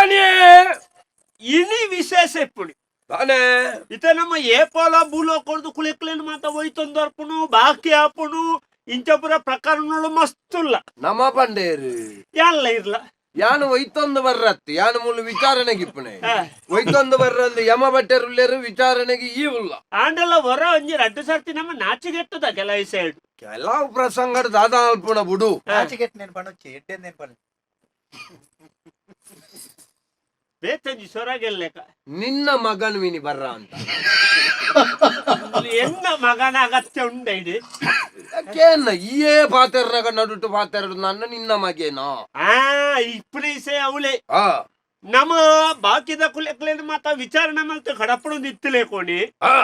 ದಾನೆ ಇನಿ ವಿಶೇಷ ಇಪ್ಪುಣಿ. ದಾನೆ? ಇತ ನಮ್ಮ ಏಪೋಲ ಭೂಲೋಕೊಡ್ದು ಕುಲೆಕ್ಲೇನು ಮಾತ ಒಯ್ತೊಂದರ್ಪುಣು ಬಾಕಿ ಆಪುಣು ಇಂಚಪುರ ಪ್ರಕರಣಗಳು ಮಸ್ತುಲ್ಲ. ನಮ ಪಂಡೇರು. ಯಾನ್ಲ ಇರ್ಲ. ಯಾನು ಒಯ್ತೊಂದು ಬರ್ರತ್ತು, ಯಾನು ಮುಳ್ಳು ವಿಚಾರಣೆಗೆ ಇಪ್ಪುಣೆ. ಒಯ್ತೊಂದು ಬರ್ರಂದು ಯಮ ಬಟ್ಟೆರುಲ್ಲೇರು ವಿಚಾರಣೆಗೆ ಈ ಉಲ್ಲ. ಆಂಡಲ ಹೊರ ಒಂಜಿ ರಡ್ಡು ಸರ್ತಿ ನಮ್ಮ ನಾಚಿಗೆಟ್ಟದ ಕೆಲ ಸೈಡ್. ಕೆಲವು ಪ್ರಸಂಗಡ್ ದಾದಾ ಅಲ್ಪುಣ ಬುಡು. ನಾಚಿಗೆಟ್ నేను ಪಣೊಚ್ಚಿ ಎಡ್ಡೆ నేను ಪಣ. ಬೇತಂಜಿ ಸೊರಗೆಲ್ಲೆಕ. ನಿನ್ನ ಮಗನ್ ವಿನಿ ಬರ್ರ ಅಂತ. ಎನ್ನ ಮಗನ ಅಗತ್ಯ ಉಂಡ ಇದೆ? ಕೇನ್ನ ಈಯೇ ಪಾತೆರ್ನಗ ನಡುಟು ಪಾತೆರಡು ನನ್ನ ನಿನ್ನ ಮಗೇನಾ? ಆ ಇಪ್ಪುಣೆ ಅವಳೆ. ಆ. ನಮ್ಮ ಬಾಕಿದ ಕುಲೆಕ್ಲೇನು ಮಾತ ವಿಚಾರಣೆ ಮಲ್ತ ಕಡಪಣೊಂದು ಇತ್ತಲೇ ಕೋಣಿ. ಆ.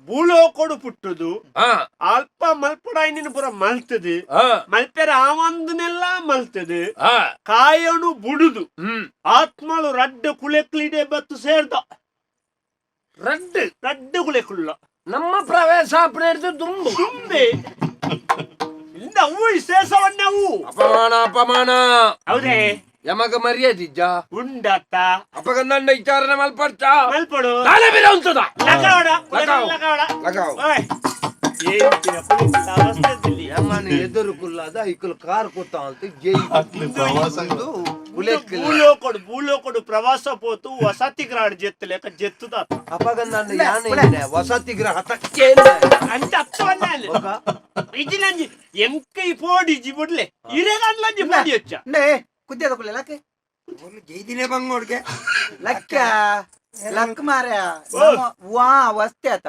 ಭೂಲೋಕೊಡು ಪುಟ್ಟುದು. ಆ. ಅಲ್ಪ ಮಲ್ಪುಡಾಯಿನ ಪೂರ ಮಲ್ತದು. ಆ. ಮಲ್ಪೆರ ಆವಂದನೆಲ್ಲ ಮಲ್ತದು. ಆ. ಕಾಯನು ಬುಡುದು. ಆತ್ಮಳು ರಡ್ಡ ಕುಲೆಕ್ಲಿಡೆ ಬತ್ತು ಸೇರ್ದ. ರಡ್ಡು? ರಡ್ಡು ಕುಲೆಕುಲ್ಲ. ನಮ್ಮ ಪ್ರವೇಶ ಹಿಡಿದು ದುಂಬು. ತುಂಬೆ ಇಂದ ಅವು ವಿಶೇಷವನ್ನೇ ಅವು. ಅಪಮಾನ, ಅಪಮಾನ. ಹೌದೇ? ಯಮಗ ಮರ್ಯಾದಿಜ್ಜ? ಉಂಡತ್ತ. ಅಪಗ ನನ್ನ ವಿಚಾರಣೆ ಮಲ್ಪಡ್ಚ. ಮಲ್ಪಡು. ನಾಳೆ ಬೇರೆ ಉಂಟದ. ಲಗಾವಡ. ಲಗಾವ್. ಲಗಾವಡ. ಲಗಾವ್. ಓಯ್ ಏನ್ ಕುಲೆಕ್ಲ ಅವಸ್ಥೆ ಇಲ್ಲಿ. ಯಮನ ಎದುರು ಕುಲ್ಲದ ಇಕ್ಕಲು ಕಾರ್ ಕೂತ ಅಂತ ಜೈ ಕುಲೆಕ್ಕಿಲ್ಲ. ಭೂಲೋಕೊಡು ಭೂಲೋಕೊಡು ಪ್ರವಾಸ ಪೋತು ವಸತಿ ಗ್ರಾಡ್ ಜೆತ್ತು ಲೆಕ್ಕ ಜೆತ್ತುದ. ಅಪಗ ನನ್ನ ಯಾನೆ ಇನ್ನೆ ವಸತಿ ಗೃಹ ತಕ್ಕೇನೆ. ಅಂಚ ಅತ್ತವನ್ನ ಇಜಿನಂಜಿ ಎಂಕೈ ಪೋಡಿ ಜಿ ಬುಡ್ಲೆ ಇರೆಗನ್ಲಂಜಿ ಪೋಡಿ ಹೆಚ್ಚ. నే ಕುದ್ಯದ ಕುಲೆ ಲಕ್ಕೆ. ಜೈದಿನೇ ಬಂಗೋಡ್ಗೆ. ಲಕ್ಕ ಲಕ್ ಮಾರ್ಯ. ಓ. ವಾ ವಸ್ತೆ ಆತ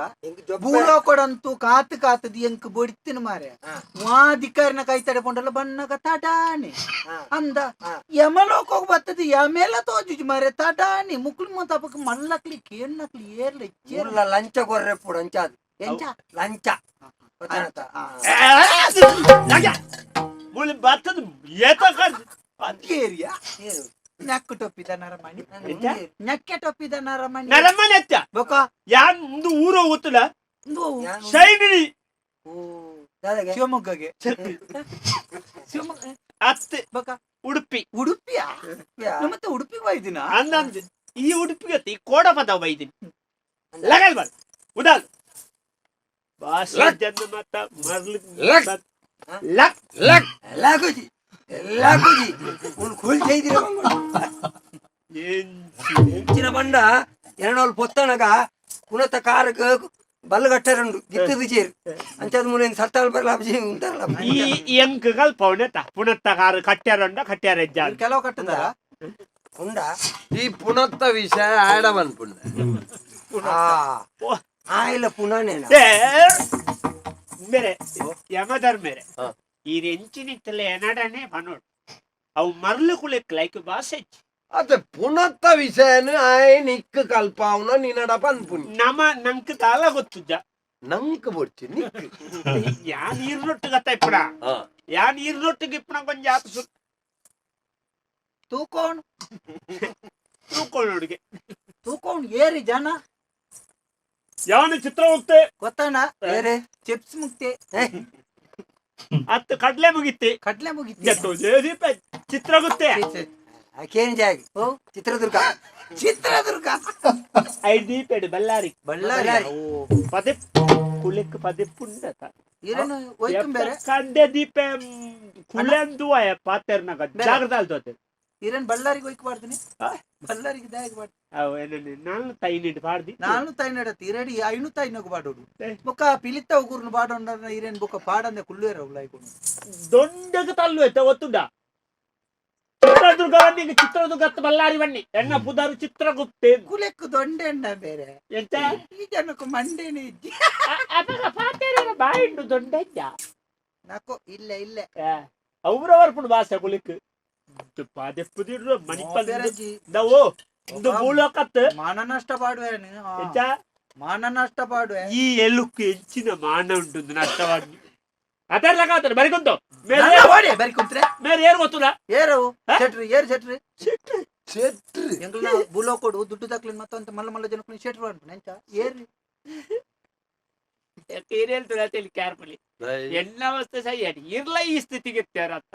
ಭೂಲೋಕೊಡಂತೂ ಕಾತು ಕಾತದ ಎಂಕ್ ಬೊಡಿತಿನ ಮಾರ್ಯ. ವಾ ಅಧಿಕಾರಿನ ಕೈ ತಡೆಕೊಂಡಲ್ಲ ಬಣ್ಣಗ ತಟಾಣಿ ಅಂದ. ಯಮಲೋಕೋಗ್ ಬರ್ತದೆ ಯಮೇಲ ತೋಜುಜಿ ಮಾರ್ಯ ತಟಾಣಿ ಮುಕ್ಳು ಮತ್ತಪಕ್ಕ ಮಲ್ಲಕ್ಲಿ ಕೇಣ್ಣಕ್ಲಿ ಏರ್ಲ ಇಚ್ಚೇರ್ಲ. ಊರ್ಲ ಲಂಚ ಕೊರ್ರೆ ಪುಡ ಅಂಚಾದ್. ಎಂಚ? ಲಂಚ ಗೊತ್ತಾಯ್ತಾ? ಮುಳಿ ಬತ್ತದ ಏತ ಕರ್ ಏರಿಯಾ ನಕ್ಕು ಟೊಪ್ಪಿದ ನರಮಣಿ. ಎಂಚ? ನಕ್ಕೆ ಟೊಪ್ಪಿದ ನರಮಣಿ. ನರಮನೆ ಅತ್ತ. ಬೊಕ? ಯಾನ್ ಒಂದು ಊರು ಹೋಗುತ್ತಲ್ಲ. ಇಂದು ಯಾನ್ ಶೈನಿ. ಓ, ದಾದಾಗೆ? ಶಿವಮೊಗ್ಗಗೆ ಶಿವಮೊಗ್ಗ. ಅತ್ತೆ. ಬೊಕ? ಉಡುಪಿ. ಉಡುಪಿಯಾ? ಯಾ. ಮತ್ತೆ ಉಡುಪಿಗೆ ಹೋಯ್ದಿನ? ಅಂದಂದು ಈ ಉಡುಪಿಗೆ ಅತ್ತ ಈ ಕೋಡ ಪದ ಬೈದಿನಿ ಲಗಲ್ ಬರ್ ಉದಾಲ್ ಭಾಷೆ ಜನ ಮತ ಮರ್ಲು. ಲಕ್. ಲಕ್. ಲಕ್. ಲಾಗುಜಿ ಲಾಗುಜಿ ಉನ್ ಖುಲ್ ಜೈದಿನ ಬಂಗೋಡ್. ಎಂಚಿ? ಎಂಚಿನ ಬಂಡ ಎರಡೋಲ್ ಪೊತ್ತನಗ ಕುಣತ ಕಾರಕ್ ಬಲ್ಲಗಟ್ಟರುಂಡು ಗಿತ್ತದ ಚೇರು ಅಂಚಾದ ಮುನೆ ಸತ್ತಾಲ್ ಬರಲ ಉಂತಾರಲ್ಲ. ಈ ಎಂಕುಗಳು ಪೌಣೆತ ಪುಣತ್ತ ಕಾರು ಕಟ್ಟ್ಯಾರಂಡ ಕಟ್ಟ್ಯಾರ ಹೆಜ್ಜಾನ್. ಕೆಲವು ಕಟ್ಟದಾರ. ಉಂಡ. ಈ ಪುನತ್ತ ವಿಷಯ ಆಡವನ್ ಪುಣ್ಯ. ಆ ಆ ಇಲ್ಲ ಪುನಃ. ಏ, ಮೇರೆ ಯಮಧರ್ ಮೇರೆ. ಈ ರೆಂಚಿನಿತ್ತಲ್ಲ ಎನಡನೆ ಪನೋಡು ಅವು ಮರ್ಲು ಕುಲೆಕ್ ಲೈಕ್ ಭಾಷೆ. ಅದೇ ಪುನತ್ತ ವಿಷಯನ ಆಯ್ ನಿಕ್ ಕಲ್ಪಾವನ ನಿನ್ನಡ ಪನ್ಪುನಿ. ನಮ ನಂಕ್ ತಾಲ ಗೊತ್ತುಜ್ಜ. ನಂಕ್ ಬೊಡ್ಚಿ ನಿಕ್. ಯಾ ನೀರ್ನೊಟ್ಟು ಗತ್ತ ಇಪ್ಪಣ. ಆ. ಯಾ ನೀರ್ನೊಟ್ಟಿಗೆ ಇಪ್ಪಣ ಕೊಂಚ ಆತ ಸುತ್ತ. ತೂಕೋಣ್. ತೂಕೊಳ್ಳೋಡಿಗೆ. ತೂಕೋಣ್ ಏರಿ ಜನ. ಯಾವನ ಚಿತ್ರ ಹೋಗ್ತೆ? ಗೊತ್ತಣ್ಣ. ಬೇರೆ. ಚಿಪ್ಸ್ ಮುಕ್ತಿ. ಹತ್ತು ಕಡ್ಲೆ ಮುಗಿತಿ. ಕಡ್ಲೆ ಮುಗಿತಿ. ಚಿತ್ರಗುತ್ತೆ. ಕೇನ್ ಜಾಗಿ ಚಿತ್ರದುರ್ಗ. ಚಿತ್ರದುರ್ಗ. ಐದು ಬಳ್ಳಾರಿ. ಬಳ್ಳಾರಿ. ಪದೇ ಕುಲೆಕ್ ಪದೇ ಪುಂಡತ. ಏನೇನು ಹೋಯ್ತು ಬೇರೆ? ಕಂಡೆ ದೀಪ ಕುಲೆಂದು ಪಾತೆರ್ನಾಗ. ಬೇರೆ. ಜಾಗ್ರತೆ ಅಲ್ದೋತೆ. ಈರೇನ್ ಬಳ್ಳಾರಿಗೆ ಹೋಯ್ಕ್ ಬಾರ್ದಿನಿ? ಆ? ಬಳ್ಳಾರಿಗೆ ದಾಯಕ್ ಬಾರ್ದು. ಅವು ಏನೇನು ನಾನು ತೈನಿಟ್ಟು ಪಾಡ್ದಿ. ನಾನು ತಾಯ್ನಡತ್ತಿ ಇರಡಿ ಐನು ತಾಯ್ನಗು ಬಾಡೋಡು. ಏ. ಬೊಕ್ಕ ಪಿಲಿತ್ತ ಉಗುರ್ನು ಬಾಡೋಣ ಇರೇನ್ ಬೊಕ್ಕ ಪಾಡಂದೆ ಕುಳ್ಳುವೇರ ಉಳ್ಳಾಯ್ಕೊಂಡು. ದೊಡ್ಡಗೆ ತಲ್ಲು ಐತೆ ಒತ್ತುಂಡ ಚಿತ್ರದುರ್ಗ ಬನ್ನಿ, ಚಿತ್ರದುರ್ಗ ಹತ್ತು ಬಳ್ಳಾರಿ ಬನ್ನಿ ಎಣ್ಣ ಪುದಾರು ಚಿತ್ರಗುಪ್ತೆ. ಕುಲೆಕ್ಕು ದೊಂಡೆಂಡ ಬೇರೆ. ಎಂತ? ಈ ಜನಕ್ಕೆ ಮಂಡೇನೆ ಇಜ್ಜಿ. ಅಪಗ ಪಾತೆರ ಬಾಯಿಂಡು ದೊಡ್ಡ. ನಾಕೋ ಇಲ್ಲ ಇಲ್ಲ. ಅವ್ರವರ್ಪುಂಡು ಭಾಷೆ ಕುಲಿಕ್ ಪದೆಪ್ಪುದಿಡ್ರು ಮಣಿಪದ. ಬೇರೆಜಿ. ದವು ಇಂದು ಭೂಲೋಕತ್. ಮಾನ ನಷ್ಟ ಪಾಡುವೆ. ಎಂಚ? ಮಾನ ನಷ್ಟ ಪಾಡುವೆ. ಈ ಎಲುಕ್ಕು ಹೆಚ್ಚಿನ ಮಾನ ಉಂಟು ನಷ್ಟವಾಗಿ ಅದೆಲ್ಲ ಕಾತಾರೆ ಬರಿ ಕುಂತು. ಓಡಿ ಬರಿ ಕುಂತ್ರೆ. ಮೇರೆ ಏರು ಗೊತ್ತುಲ್ಲ. ಏರವು. ಆ? ಶೆಟ್ರಿ ಏರು ಶೆಟ್ರಿ. ಚೆಟ್ರಿ. ಎಂಗ್ಲ ಬುಲೋಕೊಡು ದುಡ್ಡು ದಾಕ್ಲಿನ್ ಮತ್ತೊಂತ ಮಲ್ಲ ಮಲ್ಲ ಜನಕ್ಕೆ ಶೆಟ್ರು ಅನ್ಪುನ ಎಂಚ ಏರ್ರಿ. ಏನ್ ಹೇಳ್ತದೆ ಅಂತ ಹೇಳಿ ಕೇರ್ಫುಲಿ. ಎಲ್ಲ ಅವಸ್ಥೆ ಸಹಿ ಇರ್ಲ ಈ ಸ್ಥಿತಿಗೆ ತೇರತ್ತ.